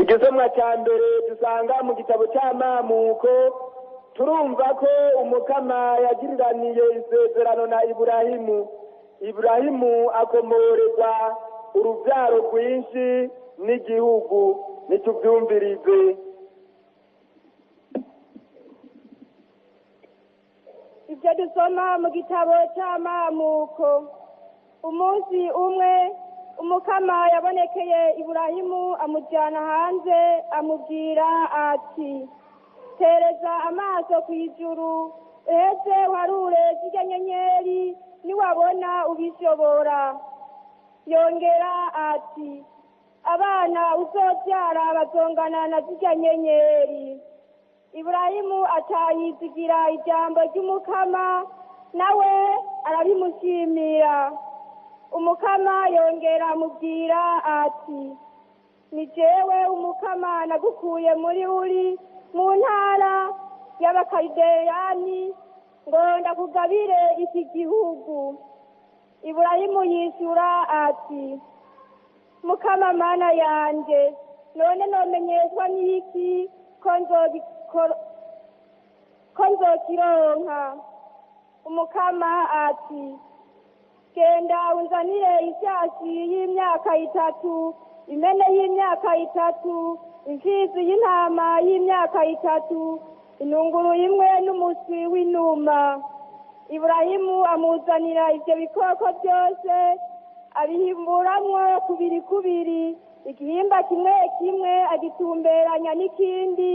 Igisomwa cya mbere dusanga mu gitabo cy'Amamuko, turumva ko Umukama yagiriraniye isezerano na Iburahimu. Iburahimu akomorerwa urubyaro rwinshi n'igihugu. Nitubyumvirize. Ibyo dusoma mu gitabo cy'Amamuko. Umunsi umwe Umukama yabonekeye Iburahimu, amujyana hanze, amubwira ati: "Tereza amaso ku ijuru, uheze uharure zirya nyenyeri, niwabona ubishobora." Yongera ati: "Abana uzobyara bazongana na zirya nyenyeri." Iburahimu atayizigira ijambo ry'Umukama, nawe arabimushimira. Umukama yongera amubwira ati: "Ni jewe Umukama nagukuye muri Uri, mu ntara y'Abakalideyani, ngo ndakugabire iki gihugu." Iburahimu yishyura ati: "Mukama Mana yanjye, none nomenyeshwa n'iki ko nzokironka?" Umukama ati: "Genda unzanire ishashi y'imyaka 3, impene y'imyaka 3, imfizi y'intama y'imyaka 3, inunguru imwe n'umuswi w'inuma." Iburahimu amuzanira ibyo bikoko byose, abihimburamwo kubiri kubiri, igihimba kimwe kimwe agitumberanya n'ikindi,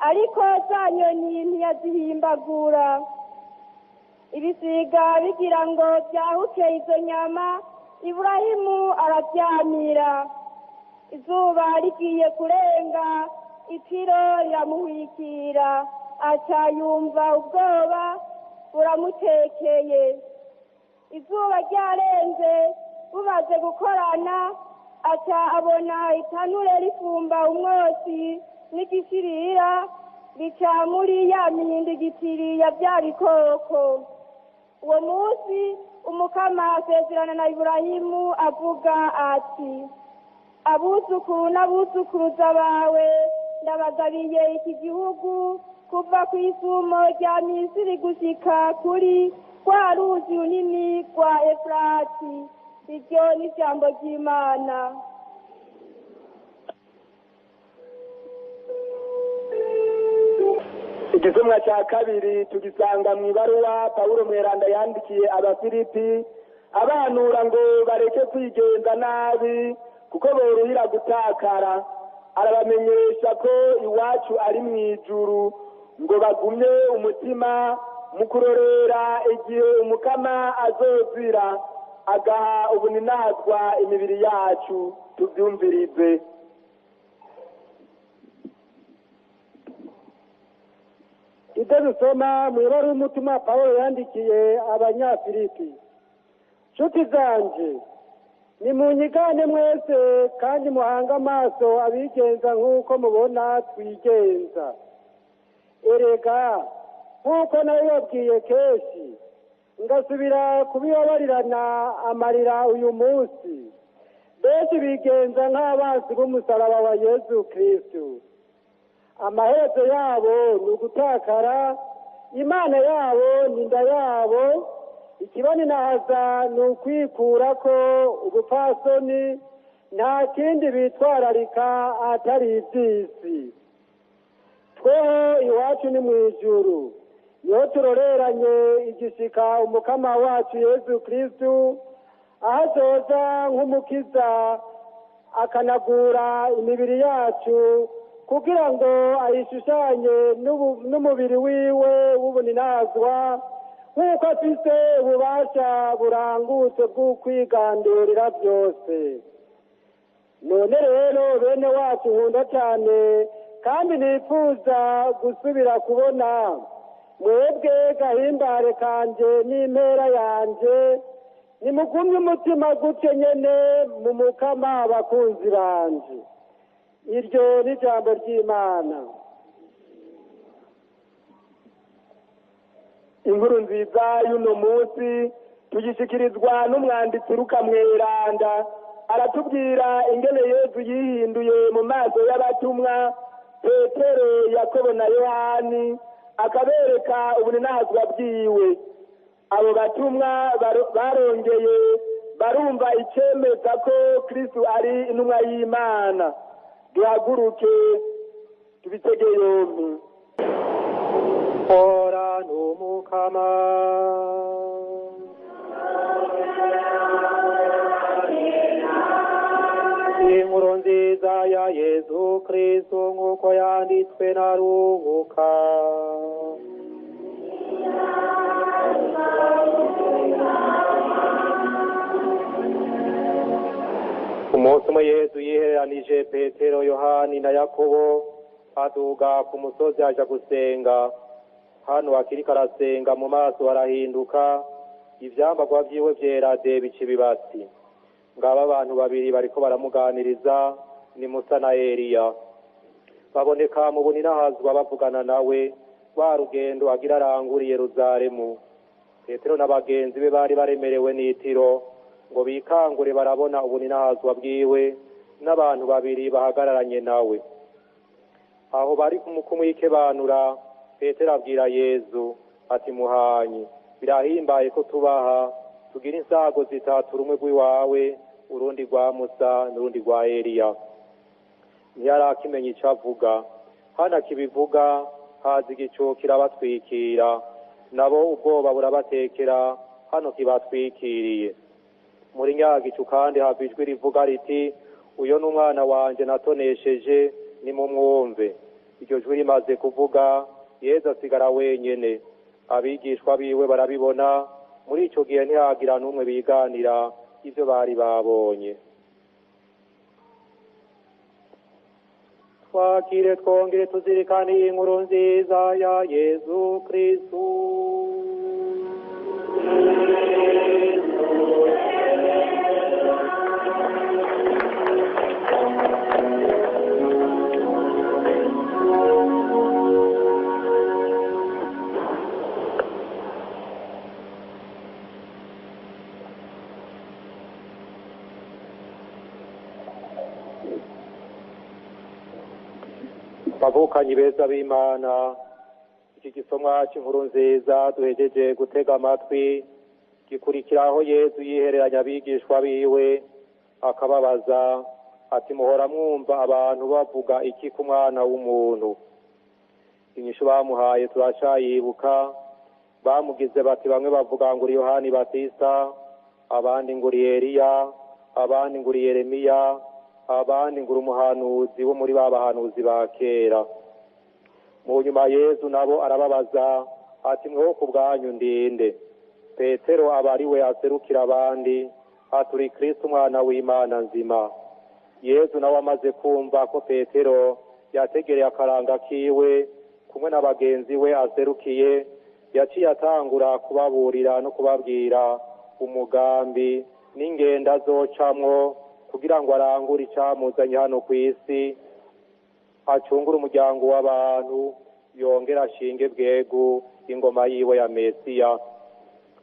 ariko za nyoni ntiyazihimbagura. Ibisiga bigira ngo byahuke izo nyama, Iburahimu arabyamira. Izuba rigiye kurenga, itiro riramuhwikira, aca yumva ubwoba buramutekeye. Izuba ryarenze, bumaze gukorana, aca abona itanure rifumba umwotsi n'igishirira rica muri ya mihindigitiri ya bya bikoko. Uwo munsi Umukama asezerana na Iburahimu avuga ati: "Abuzukuru n'abuzukuruza bawe ndabagabiye iki gihugu, kuva ku isumo rya Misiri gushika kuri rwa ruzi runini rwa Efurati." Iryo ni ijambo ry'Imana. Igisomwa cya kabiri tugisanga mu ibaruwa Pawulo Mweranda yandikiye Abafilipi, abanura ngo bareke kwigenza nabi kuko boruhira gutakara. Arabamenyesha ko iwacu ari mu ijuru, ngo bagumye umutima mu kurorera igihe Umukama azozira agaha ubuninazwa imibiri yacu. Tubyumvirize. Ibyo dusoma mu ibaruwa y'umutima Pawulo yandikiye Abanyafilipi. Nshuti zanje, nimunyigane mwese kandi muhange amaso abigenza nk'uko mubona twigenza. Erega nk'uko nabibabwiye kenshi, ngasubira kubibabarirana amarira uyu munsi, benshi bigenza nk'abansi b'umusaraba wa Yezu Kristu. Amaherezo yabo ni ugutakara, Imana yabo ni inda yabo, ikibaninahaza ni ukwikurako ubupfasoni, nta kindi bitwararika atari iby'isi. Tweho iwacu ni mu ijuru, niho turoreranye igishika Umukama wacu Yezu Kristu, aho azoza nk'umukiza akanagura imibiri yacu kugira ngo ayishushanye n'umubiri wiwe w'ubuninazwa, nk'uko afise ububasha burangutse bw'ukwigandurira byose. None rero bene wacu nkunda cyane kandi nifuza gusubira kubona, mwebwe gahimbare kanje n'impera yanje, nimugumye umutima gutyo nyene mu Mukama, abakunzi banje. Iryo ni ijambo ry'Imana. Inkuru nziza y'uno munsi tugishikirizwa n'umwanditsi Luka Mweranda. Aratubwira ingene Yezu yihinduye mu maso y'abatumwa Petero, Yakobo na Yohani, akabereka ubuninahazwa bwiwe. Abo batumwa barongeye barumva icemeza ko Kristu ari intumwa y'Imana. Duhaguruke tubitege yompi. Ora n'Umukama. Inkuru nziza ya Yezu Kristu nk'uko yanditswe na Luka. Umunsi umwe Yezu yihereranije Petero, Yohani na Yakobo, aduga ku musozi aja gusenga. Hano akiriko arasenga, mu maso harahinduka, ivyambagwa vyiwe vyera de bica ibibatsi. Ngaba abantu babiri bariko baramuganiriza, ni Musa na Eliya. Baboneka mu buninahazwa bavugana nawe, rwa rugendo agira arangure i Yeruzalemu. Petero na bagenzi be bari baremerewe n'itiro, ngo bikangure barabona ubuninahazwa bwiwe n'abantu babiri bahagararanye nawe. Aho bari kumwikebanura, Petero abwira Yezu ati: Muhanyi, birahimbaye ko tubaha, tugira insago zitatu, rumwe rw'iwawe, urundi rwa Musa n'urundi rwa Eliya. Ntiyarakimenya ico avuga. Hano akibivuga, haza igicu kirabatwikira, nabo ubwoba burabatekera hano kibatwikiriye. Muri nya gicu kandi hava ijwi rivuga riti: Uyo ni umwana wanje natonesheje, nimumwumve. Iryo jwi rimaze kuvuga, Yezu asigara wenyene. Abigishwa biwe barabibona. Muri ico gihe ntihagira n'umwe biganira ivyo bari babonye. Twakire twongere tuzirikane iyi nkuru nziza ya Yezu Kristu. Bavukanyi beza b'Imana, iki gisomwa cy'inkuru nziza duhejeje gutega amatwi gikurikiraho Yezu yihereranya abigishwa biwe, akababaza ati: Muhora mwumva abantu bavuga iki ku mwana w'umuntu? Inyishu bamuhaye turacayibuka. Bamugize bati: Bamwe bavuga ngo uri Yohani Batista, abandi ngo uri Eliya, abandi ngo uri Yeremiya, abandi ngo uri umuhanuzi wo muri ba bahanuzi ba kera. Mu nyuma Yezu nabo arababaza ati: Mweho ku bwanyu ndinde? Petero aba ari we aserukira abandi, ati: Uri Kristo umwana w'Imana nzima. Yezu nawe amaze kumva ko Petero yategereye akaranga kiwe kumwe na bagenzi we aserukiye, yaciye atangura kubaburira no kubabwira umugambi n'ingendo azocamwo kugira ngo arangure icamuzanye hano ku isi, acungure umuryango w'abantu, yongere ashinge bwegu ingoma yiwe ya Mesiya.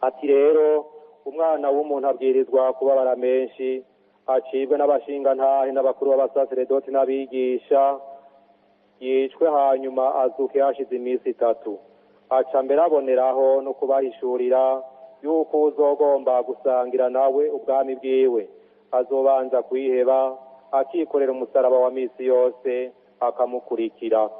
Ati: Rero umwana w'umuntu abwirizwa kubabara menshi, acibwe n'abashingantahe n'abakuru b'abasaseredoti n'abigisha, yicwe hanyuma azuke hashize iminsi itatu. Aca mbere aboneraho no kubahishurira yuko uzogomba gusangira nawe ubwami bwiwe azobanza kwiheba, akikorera umusaraba wa misi yose, akamukurikira.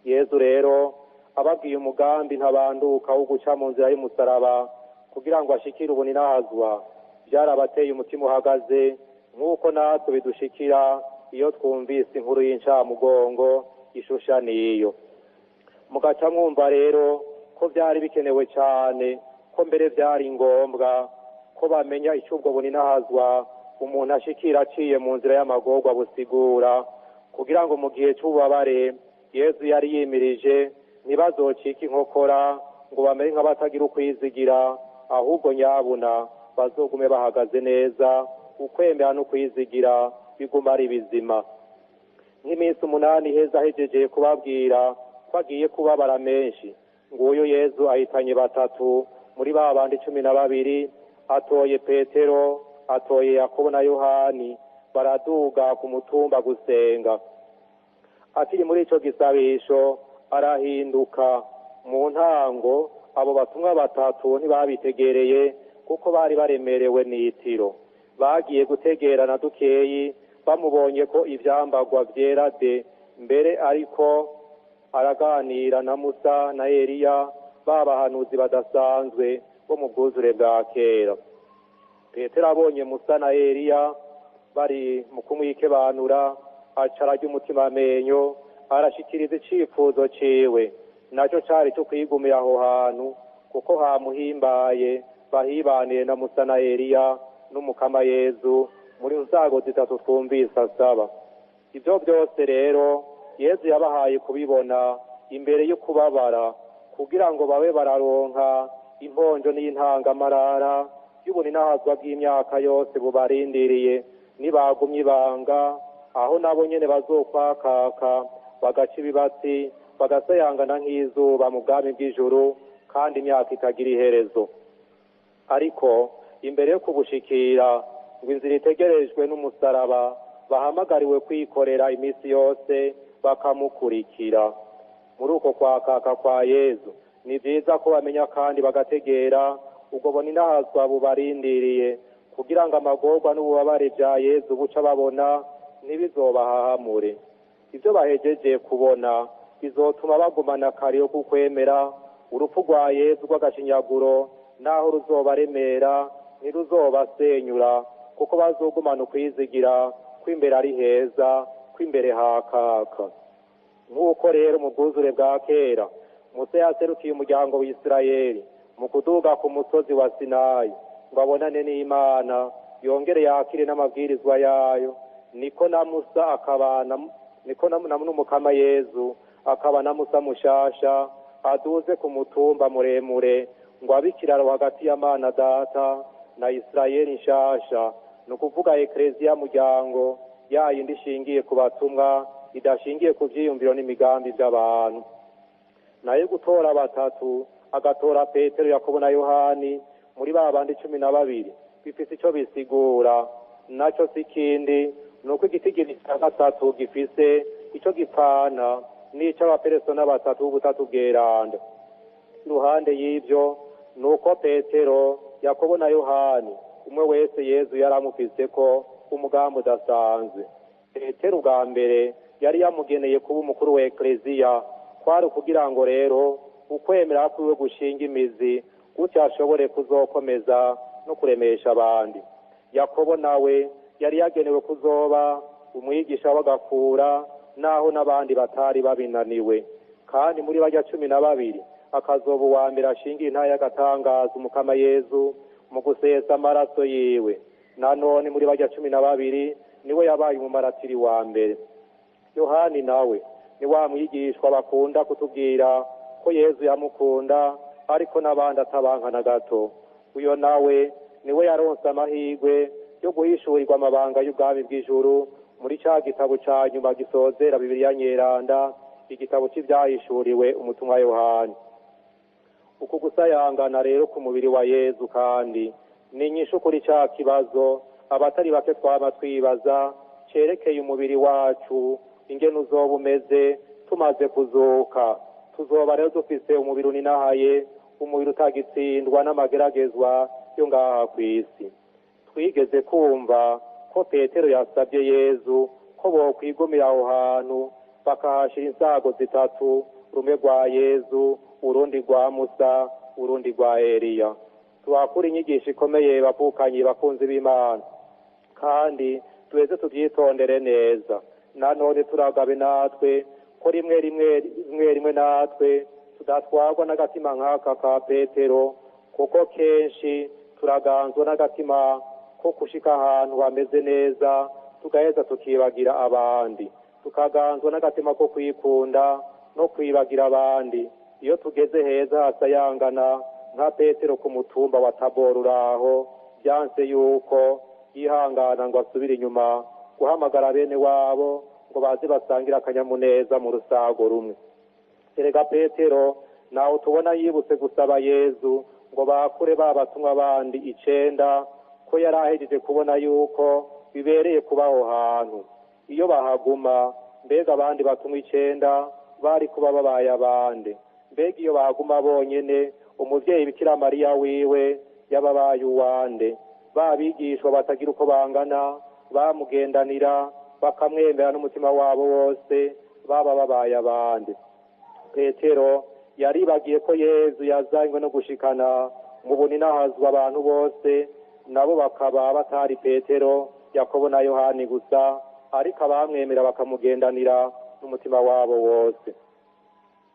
Yezu rero ababwiye umugambi ntabanduka wo guca mu nzira y'umusaraba kugira ngo ashikire ubuninahazwa, byarabateye umutima uhagaze, nk'uko natwe bidushikira iyo twumvise inkuru y'incamugongo ishusha niyo. Mugaca mwumva rero ko byari bikenewe cyane, ko mbere byari ngombwa ko bamenya icyo ubwo buninahazwa umuntu ashikira aciye mu nzira y'amagorwa busigura, kugira ngo mu gihe cy'ububabare Yezu yari yimirije ntibazocike inkokora ngo bamere nk'abatagira ukwizigira, ahubwo nyabuna bazogume bahagaze neza, ukwemera no kwizigira biguma ari bizima. Nk'iminsi 8 iheze ahejeje kubabwira ko agiye kubabara menshi, nguyu Yezu ahitanye batatu muri ba bandi 12, atoye Petero, atoye Yakobo na Yohani, baraduga ku mutumba gusenga. Akiri muri ico gisabisho arahinduka. Mu ntango abo batumwa batatu ntibabitegereye, kuko bari baremerewe n'itiro. Bagiye gutegerana dukeyi bamubonye ko ivyambagwa vyera de, mbere ariko araganira na Musa na Eliya, babahanuzi badasanzwe bo mu bwuzure bwa kera. Petero abonye Musa na Eliya bari mu kumwikebanura, aca ararya umutima amenyo, arashikiriza icifuzo ciwe, naco cari co kwigumira aho hantu kuko hamuhimbaye, bahibaniye na Musa na Eliya n'Umukama Yezu muri nsago zitatu twumvise asaba. Ivyo byose rero Yezu yabahaye kubibona imbere yo kubabara, kugira ngo babe bararonka imponjo n'intangamarara y'ubuninahazwa bw'imyaka yose bubarindiriye, nibagumye ibanga, aho nabo nyene bazokwakaka bagaca ibibatsi, bagasayangana nk'izuba mu bwami bw'ijuru, kandi imyaka itagira iherezo. Ariko imbere yo kubushikira, ngo inzira itegerejwe n'umusaraba, bahamagariwe kwikorera iminsi yose bakamukurikira. Muri uko kwakaka kwa Yezu ni vyiza ko bamenya kandi bagategera ubwo buninahazwa bubarindiriye, kugira ngo amagorwa n'ububabare vya Yezu buca babona ntibizobahahamure. Ivyo bahejeje kubona bizotuma bagumana akariro k'ukwemera urupfu rwa Yezu rw'agashinyaguro, naho ruzobaremera ntiruzobasenyura, kuko bazogumana ukwizigira kw'imbere ari heza, kw'imbere hakaka. Nk'uko rero mu bwuzure bwa kera Musa yaserukiye umuryango w'Isirayeli mu kuduga ku musozi wa Sinayi ngo abonane n'Imana, yongere yakire n'amabwirizwa yayo, niko na Musa akabana, niko na n'Umukama Yezu akaba na Musa mushasha aduze ku mutumba muremure ngo abe ikiraro hagati ya Mana Data na Isirayeli nshasha, ni ukuvuga Ekleziya muryango yayindi ishingiye ku batumwa, idashingiye ku vyiyumviro n'imigambi vy'abantu. Nayo gutora batatu, agatora Petero, Yakobo na Yohani muri ba bandi 12, bifise ico bisigura, naco si ikindi, nuko igitigiri ca gatatu gifise ico gipfana n'ic'abaperesona batatu b'ubutatu bweranda. Iruhande y'ivyo, nuko Petero, Yakobo na Yohani umwe wese Yezu yaramufiseko umugambi udasanzwe. Petero ubwa mbere yari yamugeneye kuba umukuru wa Ekleziya, kwari ukugira ngo rero ukwemera kwiwe gushinga imizi, gutyo ashobore kuzokomeza no kuremesha abandi. Yakobo nawe yari yagenewe kuzoba umwigisha w'agakura, naho n'abandi batari babinaniwe, kandi muri barya 12 akazoba uwa mbere ashinga intara y'agatangaza Umukama Yezu mu gusesa amaraso yiwe. Nanone muri barya 12 niwe yabaye umumaratiri wa mbere. Yohani nawe ni wa mwigishwa bakunda kutubwira ko Yezu yamukunda, ariko n'abandi atabanka na gato. Uyo nawe niwe yaronse amahirwe yo guhishurirwa amabanga y'ubwami bw'ijuru muri ca gitabo ca nyuma gisozera Bibiliya Nyeranda, igitabo c'ivyahishuriwe umutumwa Yohani. Uku gusayangana rero ku mubiri wa Yezu kandi ni inyishu kuri ca kibazo abatari bake twama twibaza cerekeye umubiri wacu, ingene uzoba umeze tumaze kuzuka. Tuzoba rero dufise umubiri uninahaye, umubiri utagitsindwa n'amageragezwa yo ngaha kw'isi. Twigeze kumva ko Petero yasabye Yezu ko bokwigumira aho hantu bakahashira insago zitatu, rumwe rwa Yezu, urundi rwa Musa, urundi rwa Eliya. Tuhakura inyigisho ikomeye bavukanyi bakunzi b'Imana, kandi tuweze tuvyitondere neza. Nanone turagabe natwe ko rimwe rimwe rimwe rimwe natwe tudatwarwa n'agatima nk'aka ka Petero, kuko kenshi turaganzwa n'agatima ko kushika ahantu hameze neza tugaheza tukibagira abandi, tukaganzwa n'agatima ko kwikunda no kwibagira abandi. Iyo tugeze heza hasayangana nka Petero ku mutumba wa Tabor uraho, byanse yuko yihangana ngo asubire inyuma guhamagara bene wabo ngo baze basangire akanyamuneza mu rusago rumwe. Erega Petero nawe tubona yibutse gusaba Yezu ngo bakure ba batumwa bandi 9 Ko yari ahejeje kubona yuko bibereye kuba aho hantu. Iyo bahaguma, mbega abandi batumwa 9 bari kuba babaye abande? Mbega iyo bahaguma bonyene, umuvyeyi Bikira Mariya wiwe yababaye uwande? Ba bigishwa batagira uko bangana bamugendanira bakamwemera n'umutima wabo wose, baba babaye abandi? Petero yaribagiye ko Yezu yazanywe no gushikana mu buninahazwa abantu bose, nabo bakaba batari Petero, Yakobo na Yohani gusa, ariko abamwemera bakamugendanira n'umutima wabo wose.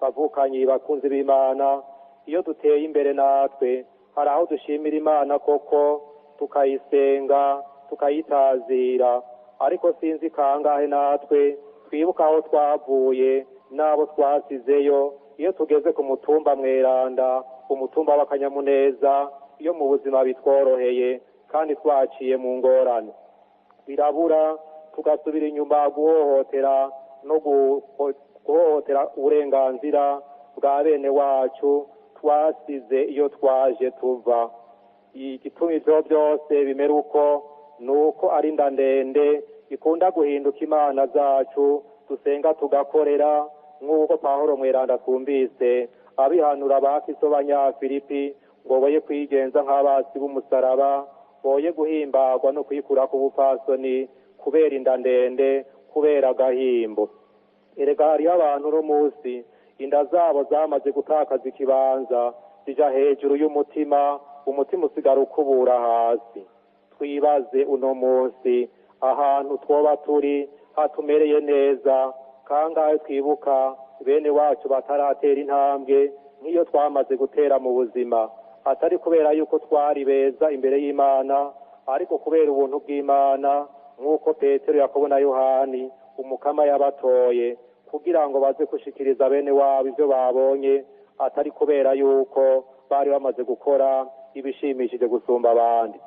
Bavukanyi bakunzi b'Imana, iyo duteye imbere natwe hari aho dushimira Imana koko, tukayisenga, tukayitazira, ariko sinzi kangahe natwe twibuka aho twavuye n'abo twasizeyo. Iyo tugeze ku mutumba mweranda, umutumba w'akanyamuneza, iyo mu buzima bitworoheye kandi twaciye mu ngorane, birabura tugasubira inyuma guhohotera no guhohotera uburenganzira bwa bene wacu twasize iyo twaje tuva. Igituma ivyo byose bimera uko nuko ari inda ndende ikunda guhinduka imana zacu dusenga tugakorera, nk'uko Pawulo mweranda twumvise abihanura abakristo b'Abanyafilipi ngo boye kwigenza nk'abasi b'umusaraba, boye guhimbagwa no kwikurako ubupfasoni kubera inda ndende, kubera agahimbo. Erega hariho abantu uno munsi inda zabo zamaze gutakaza ikibanza, zija hejuru y'umutima, umutima usigara ukubura hasi. Twibaze uno munsi ahantu twoba turi hatumereye neza, kangahe twibuka bene wacu bataratera intambwe nk'iyo twamaze gutera mu buzima, atari kubera yuko twari beza imbere y'Imana, ariko kubera ubuntu bw'Imana, nk'uko Petero, Yakobo na Yohani umukama yabatoye kugira ngo baze gushikiriza bene wabo ivyo babonye, atari kubera yuko bari bamaze gukora ibishimishije gusumba abandi.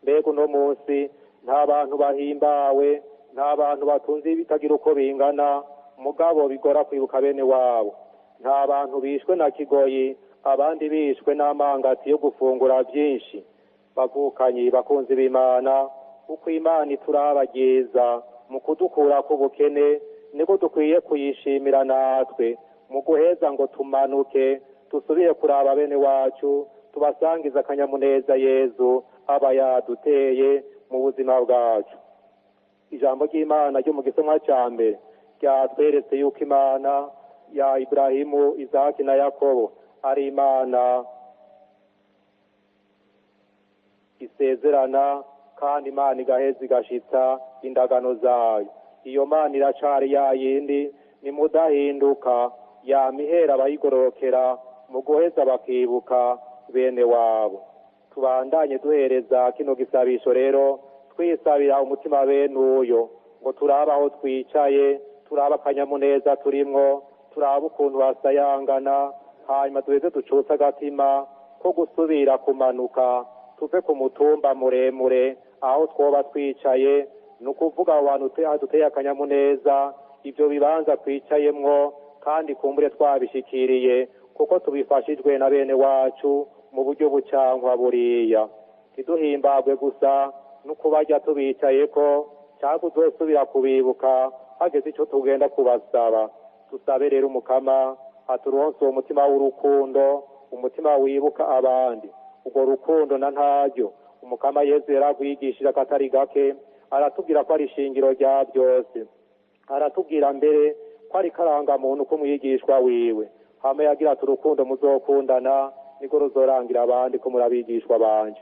Mbega uno munsi nta bantu bahimbawe, nta bantu batunze bitagira uko bingana, mugabo bigora kwibuka bene wabo. Nta bantu bishwe na kigoyi, abandi bishwe n'amangati yo gufungura byinshi. Bavukanyi bakunzi b'Imana, uko Imana iturabagiza mu kudukura k'ubukene, niko dukwiye kuyishimira natwe mu guheza ngo tumanuke dusubire kuraba bene wacu, tubasangiza akanyamuneza Yezu aba yaduteye mu buzima bwacu. Ijambo ry'Imana ryo mu gisomwa ca mbere ryatweretse yuko Imana ya Ibrahimu, Isaki na Yakobo ari Imana isezerana, kandi Imana igaheza igashitsa indagano zayo. Iyo Mana iracari ya yindi, nimudahinduka yamihera abayigororokera mu guheza bakibuka bene wabo. Tubandanye duhereza kino gisabisho rero, twisabira umutima bene uyo, ngo turabe aho twicaye, turabe akanyamuneza turimwo, turabe ukuntu hasayangana, hanyuma duheze ducutse agatima ko gusubira kumanuka tuve ku mutumba muremure aho twoba twicaye, ni ukuvuga aho hantu duteye akanyamuneza, ibyo bibanza twicayemwo kandi kumbure twabishikiriye kuko tubifashijwe na bene wacu mu buryo bucankwa buriya. Ntiduhimbagwe gusa no kubarya tubicayeko, cyangwa uzosubira kubibuka hageze icyo tugenda kubasaba. Tusabe rero umukama aturonse uwo mutima w'urukundo, umutima wibuka abandi. Urwo rukundo na ntaryo umukama Yezu yaragwigishije akatari gake, aratubwira ko ari ishingiro rya byose, aratubwira mbere ko ari karangamuntu k'umwigishwa wiwe. Hama yagira ati urukundo muzokundana niko ruzorangira abandi ko murabigishwa banje.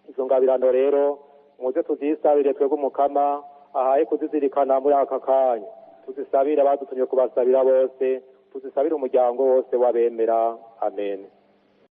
Izo ngabirano rero muze tuzisabire twebwe umukama ahaye kuzizirikana muri aka kanya, tuzisabire abadutumye kubasabira bose, tuzisabire umuryango wose w'abemera. Amen.